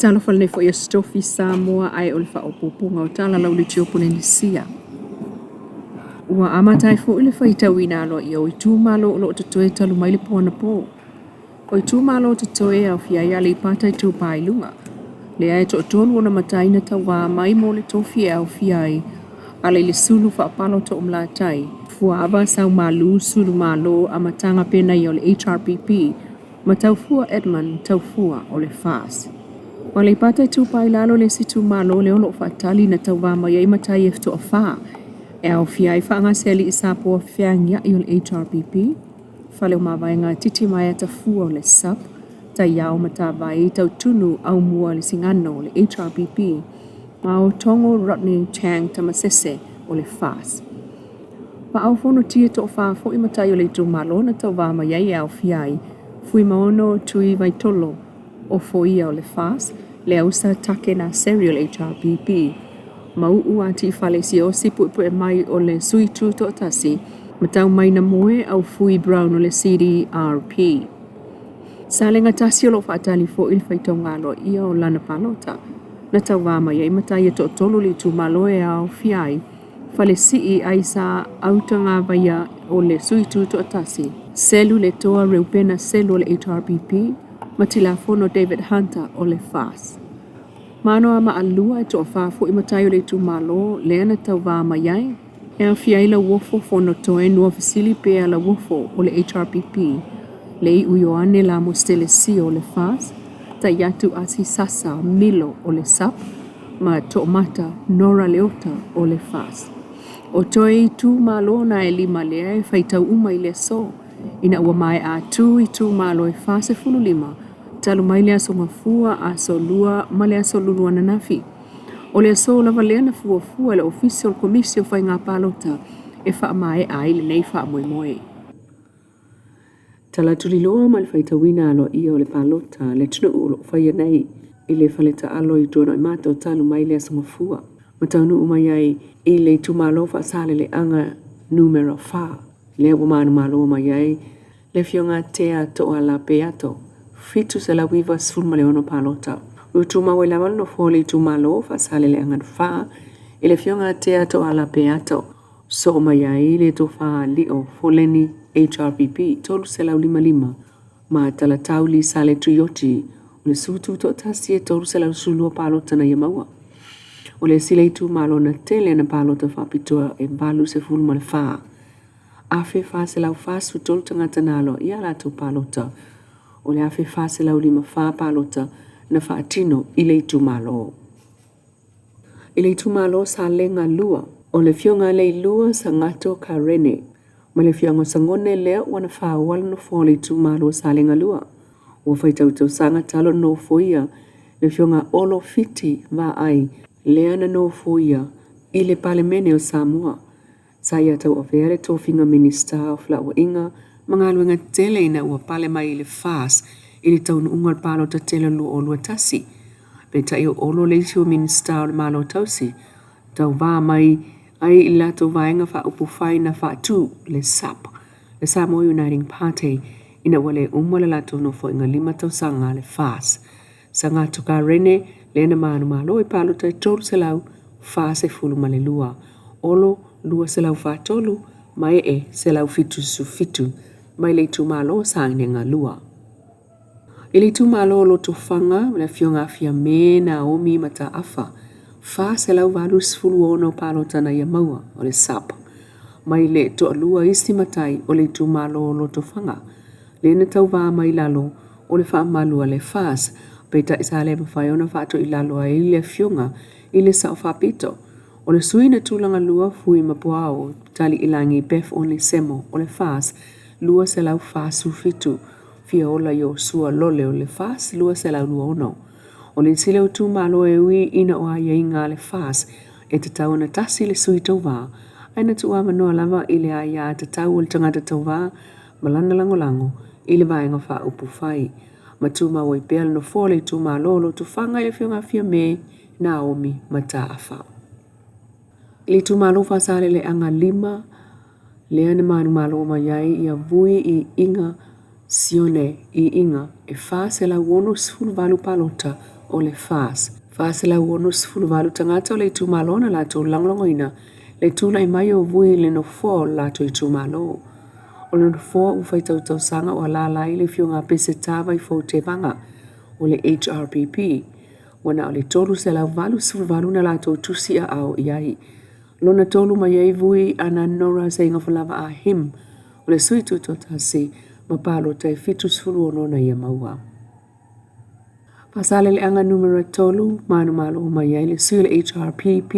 Talofa lenei foi Aso Tofi Samoa ae o le faaopoopoga o tala lau Polenisia. Ua amata ai foi le faitauina aloaia o itumalo o lo o totoe talu mai le po anapo. O itumalo totoe e aofia ai Aleipata Itupa i Luga, lea e toatolu ona matai na tauva mai mo le tofi e aofia ai Aleilesulu Faapaloto o Malatai, Fuaava Saumalu Suluimalo Amataga Penaia o le HRPP, ma Taufua Edmund Taufua o le FAS. O Aleipata Itupa i Lalo le isi itumalo lea o lo o faatali na tauva mai ai matai e toafa e aofia ai Faagasealii Sapoa Feagiai o le HRPP, Faleomavaega Titimaea Tafua o le SUPP, Taiao Matavai Tautunu Aumua Lesigano o le HRPP, ma Otogo Rodney Chang Tamasese o le FAS. Vaa o Fonoti e toafa foi matai o le itumalo na tauva mai ai e aofia ai Fuimaono Tui Vaitolo Ofoia o le FAS, Leausa Take Naseri o le HRPP, Mauu Atiifale Siaosi Puepuemai o le Sui Tutoatasi, ma Taumaina Moe Aufui Brown o le CDRP. Salega tasi o lo o faatali foi le faitauga aloaia o lana palota na tauva mai ai matai e toatolu o le itumalo e aofia ai Falesii Aisa Autagavaia o le Sui Tutoatasi, Selu Letoa Reupena Selu o le HRPP, ma Tilafono David Hunter o le FAS. Manoa Maalua e toafa foi matai o le itumalo lea na tauva mai ai e aofia ai Lauofo Fonotoe Nuafesili Pierre Lauofo o le HRPP, Lei'u Ioane Lamositele Sio o le FAS, Taiatu Asi Sasa Milo o le SUPP, ma Toomata Nora Leota o le FAS. O toe itumalo na e lima lea e faitau uma i le aso, ina ua maea atu itumalo e 45 talu mai le aso Gafua, aso Lua ma le aso Lulu ananafi. O le aso lava lea na fuafua e le Ofisa o le Komisi o Faiga Palota e faamaea ai lenei faamoemoe. Tala tuliloa ma le faitauina aloaia o le palota a le atunuu o lo o faia nei i le faletaalo i Tuanaimato talu mai le aso Gafua ma taunuu mai ai i le itumalo Faasaleleaga numera 4 lea ua manumalo mai ai le afioga Tea Toala Peato 796 palota. Ua tumau ai lava le nofoa o le itumalo Faasaleleaga 4 i le afioga Tea Toala Peato. Soo mai ai le tofa Lio Foleni HRPP 355 ma Talatauli Sale Tuioti o le Sutu Toatasi e 312 palota na ia maua. O le isi le itumalo na tele na palota faapitoa e 84 afe 443 tagata na aloaia a latou palota. O le afe 454 palota na faatino i le itumalo. I le itumalo Salega 2, o le afioga Leilua Sagato Karene ma le afioga Sagone lea ua na faaoa le nofoa o le itumalo Salega 2. Ua faitau tausaga talu ona nofoia le afioga Olo Fiti Vaai lea na nofoia i le Palemene o Samoa. Sa ia tauavea le tofiga Minisita o Felauaiga ma Galuega Tetele ina ua pale mai i le FAS i le taunuuga o le palota tele o le 2021. Peitai o Olo le isi o Minisita o le Malo Tausi tauva mai ai i le latou vaega faaupufai na faatu le SUPP, le Samoa Uniting Party, ina ua le uma le latou nofoaiga 5 tausaga a le FAS. Sagato Karene lea na manumalo i palota e 342, Olo 243, ma Ee 177 mai le itumalo Salega 2. I le itumalo o Lotofaga ma le afioga Fiame Naomi Mataafa, 486 palota na ia maua o le SUPP mai le toalua isi matai o le itumalo o Lotofaga lea na tauva mai lalo o le faamalu a le FAS, peitai sa le mafai ona faatoilalo ai le afioga i le Sao Faapito. O le sui na tulaga lua Fui Mapuao Taliilagi Beth Onesemo o le FAS 247, Fiaola Iosua Lole o le FAS 226. O le isi lea o itumalo e ui ina o aiaiga a le FAS e tatau ona tasi le sui tauva, ae na tuuavanoa lava i le aia tatau o le tagata tauva ma lana lagolago i le vaega faaupufai. Ma tumau ai pea le nofoa o le itumalo o Lotofaga i le afioga Fiame Naomi Mataafa. I le itumalo Faasaleleaga 5, lea na manumalo mai ai ia Vui i Iga Sione i Iga e 468 palota o le FAST. 468 tagata o le itumalo na latou lagolagoina le tulai mai o Vui i le nofoa o le latou itumalo. O le nofoa ua faitau tausaga o alaala ai le afioga a Peseta Vaifou Tevaga o le HRPP, ua na o le 388 na latou tusi aao i ai. Lona tolu mai ai Vui ana Nora Seigafalava Ah Him o le sui tutoatasi ma palota e 76 na ia maua. Faasaleleaga Numera 3, manumalo mai ai le sui o le HRPP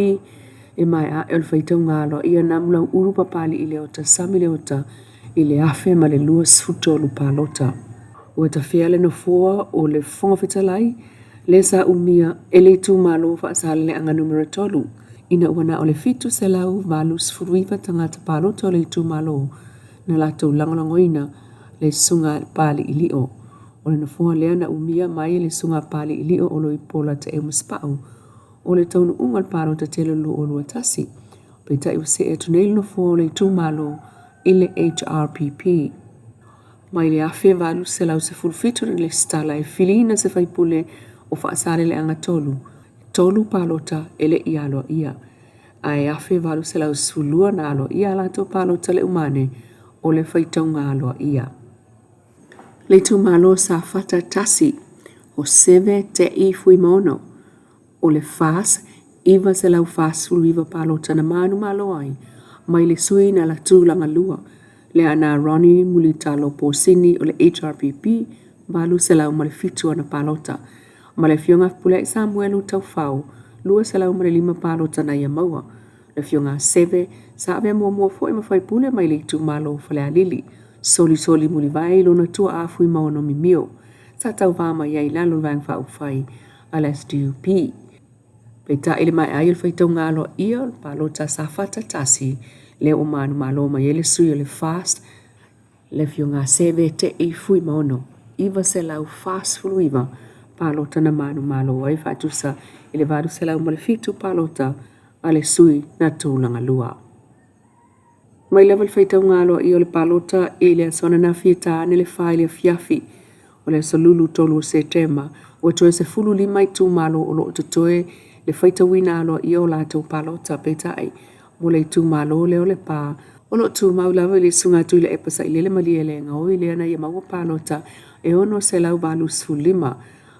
i maea ae o le faitauga aloaia Namulau'ulu Papali'i Leota Sami Leota i le 1023 palota. Ua tafea le nofoa o le Fofoga Fetalai lea sa umia e le itumalo Faasaleleaga Numera 3 ina ua na o le 789 tagata palota o le itumalo na latou lagolagoina le Susuga Papali'i Lio. O le nofoa lea na umia mai e le Susuga Papali'i Lio Oloipola Taeu Masepau o le taunuuga o le palota tele 2021. Peitai ua see atu nei le nofoa o le itumalo i le HRPP. Mai le 1817 na lesitala e filiina se faipule o Faasaleleaga 3, e tolu palota e le i aloaia, ae 1812 na aloaia a latou palota le uma ane o le faitauga aloaia. Le itumalo Safata 1, o Seve Te'i Fuimaono, o le FAST 949 palota na manumalo ai mai le sui na la tulaga lua, le ana Ronnie Mulitalo Posini o le HRPP 807 ana palota, ma le Afioga a Fepuleai Samuelu Taufao 205 palota na ia maua. Le Afioga a Seve sa avea muamua foi ma faipule mai le itumalo o Falealili, solisoli mulivae i lona tuaa Fuimaono Mimio, sa tauva mai ai i lalo o le Vaega Faaupufai a le SDUP. Peitai i le maea ai o le faitauga aloaia o le palota a Safata 1, lea ua manumalo mai ai le sui o le FAST, le Afioga a Seve Te'i Fuimaono, 949 palota na manumalo ai faatusa i le 807 palota a le sui na tulaga lua. Mai lava le faitauga aloaia o le palota i le aso ananafi e ta ane le 4 i le afiafi o le aso Lulu 3 o Setema, ua toe 15 itumalo o lo o totoe le faitauina aloaia o latou palota. Peitai, mo le itumalo lea o Lepa, o lo o tumau lava i le Susuga a Tuilaepa Sailele Malielegaoi lea na ia maua palota e 685,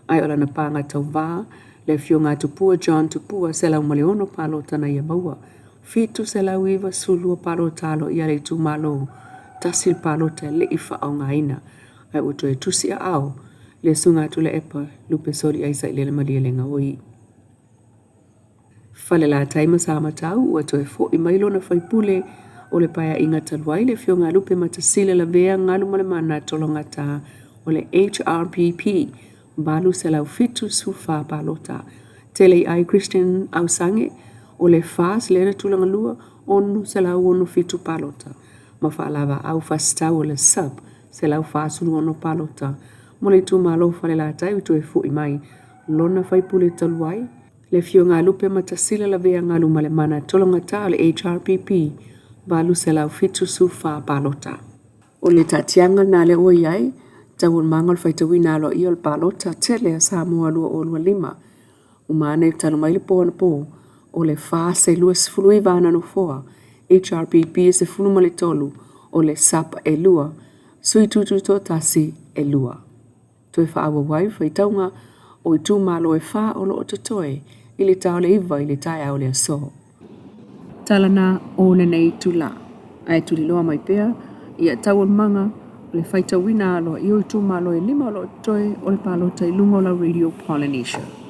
ae o lana paga tauva, le Afioga a Tupua John Tupua, 106 palota na ia maua. 792 palota aloaia a le itumalo, tasi le palota e le i faaaogaina, ae ua toe tusi aao le Susuga a Tuilaepa Lupesoliai Sailele Malielegaoi. Falelatai ma Samatau ua toe foi mai lona faipule o le paeaiga talu ai, le Afioga a Lupematasila Lavea Galumalemana Tologata o le HRPP, 874 palota. Tele i ai Christian Ausage o le FAST lea na tulaga lua, 667 palota ma Faalavaau Fasitau o le SUPP, 146 palota mo le itumalo o Falelatai ua toe foi mai lona faipule talu ai, le Afioga a Lupematasila Lavea Galumalemana Tologata o le HRPP, 874 palota. O le taatiaga lena lea ua i ai taualumaga o le faitauina aloaia o le palota tele a Samoa 2025. Uma ane talu mai le po anapo o le FAST e 29 ana nofoa, HRPP e 13, o le SUPP e 2, Sui Tutoatasi e 2. Toe faaauau ai faitauga o itumalo e fa o lo o totoe i le ta o le 9 i le taeao o le aso. Tala na o lenei itula, ae tuliloa mai pea ia taualumaga o le faitauina aloaia o itumalo e lima o lo o totoe o le palota i luga o lau Radio Polynesia.